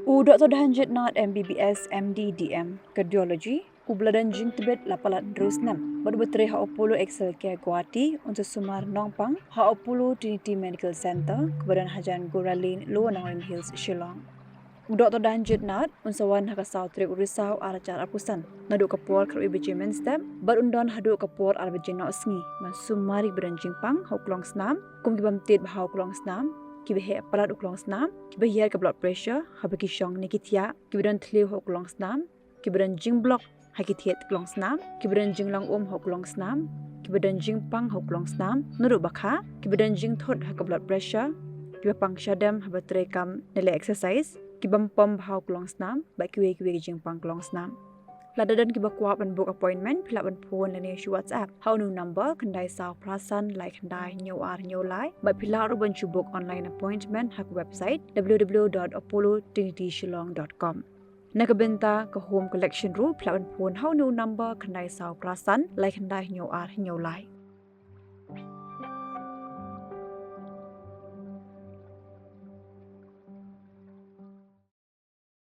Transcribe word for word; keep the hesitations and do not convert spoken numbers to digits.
U Doktor Dahanjit Nath, M B B S, M D, D M, Cardiology, uba la don jingtbit la palat hynriew snem bad uba trei ha Apollo Excel Care Guwahati, un sa sumar nongpang ha Apollo Trinity Medical Centre, kaba don hajan Gora Lane, Lower Nongrim Hills, Shillong. U Doktor Dahanjit Nath un sa wan ha ka saw tarik u Risaw ar hajar arphew san, naduh ka por khatwei baje mynstep bad un don haduh ka por ar baje noh sngi, ban sumar ïa kiba don jingpang ha u klongsnam, kum ki bym tied bha ha u klongsnam, kiba heh palat u klongsnam, kiba hiar ka blood pressure haba ki shong ne ki thiah, kiba don thliew ha u klongsnam, kiba don jingblok ha ki thied klongsnam, kiba don jinglong um ha u klongsnam, kiba don jingpang ha u klongsnam naduh ba kha, kiba don jingthut ha ka blood pressure, kiba pang shadem haba trei kam ne leh exercise, ki bym pom bha ha u klongsnam bad kiwei kiwei ki jingpang klongsnam. Lada don kiba kwah ban book appointment, phi lah ban phone lane shu WhatsApp ha u number khyndai saw phra san lai khyndai hynñiew ar hynñiew lai, bad phi lah ruh ban shu book online appointment ha ka website w w w dot apollo trinity shillong dot com. Na ka bynta ka home collection ruh phi lah ban phone ha u number khyndai saw phra san lai khyndai hynñiew ar hynñiew lai.